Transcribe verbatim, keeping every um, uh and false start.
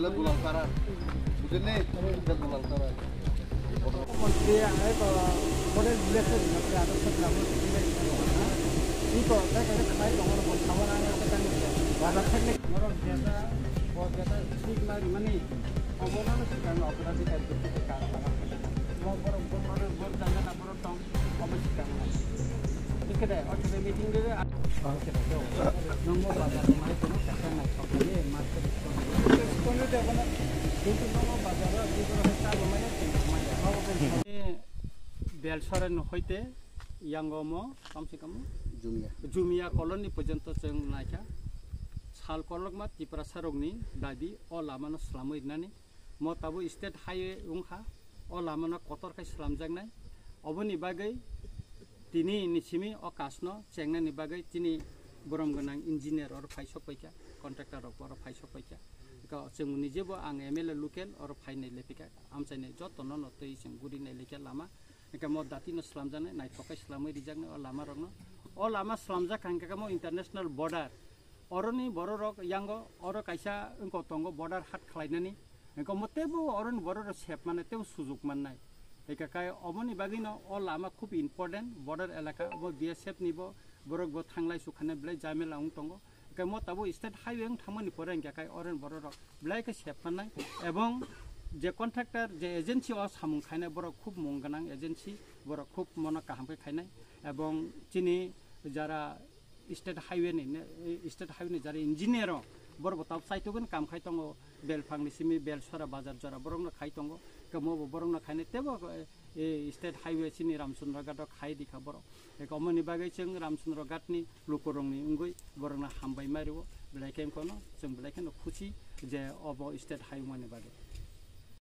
Bulal Tara. Bujini? Bulal Tara. Model blessed, Belsora no hoite yango mo kamse kam Jumia. Jumia colony porjonto chwng naikha. Sal kolokma Tiprasa rokni dabi o lama no slamwi rinani. Mo tabuk state highway wngkha, o lama no kotor khai slamjaknai. Oboni bagwi tini ni simi o kasno chengnani bagwi chini borom gwnang engineer oro phai sok paikha, contractor rok oro phai sok paikha. Eko chwng nijebo ang M L A local oro phainai lepikha, amchaini joto no no twi chwng guri nai lekha lama. Eko mo dati no slamjaknai, naithok khai slamwi rijaknai o lama rokno. O lama slamjak hwnkhe mo international border. Oroni bororok yango oro kaisa wngkok tongo border hat khlainani. Wngkha omo teibo oroni borok rok sep mannai, teibo sujuk mannai. Hingkha khai omoni bagwino o lama khub important, border elaka, obo B S F ni bo borok bo thanglai sukhane belai jamela wng tongo. Hingkha omo tabuk state highway wng thangmani pore hingkha khai oroni borok rok belai khe sep mannai. Ebong je contractor, je agency o samung khainai borok khub mung gwnang agency, borok khub mono kaham khe khainai. Ebong chini jara state highway ni ne, state highway ni jara engineer o borok bo tab chaitugwi kam khai tongo, belphang ni simi belsora bazar jora borok no khai tongo, kamo bo borok no khainai tebo, eh, state highway chini Ramchandra Ghat o khai di kha borok. Eko omoni bagwi chwng Ramchandra Ghat ni lukurok ni wngwi borok no hambai mari o, belai khe kono chwng belai kheno khusi je obo state highway ni bagwi.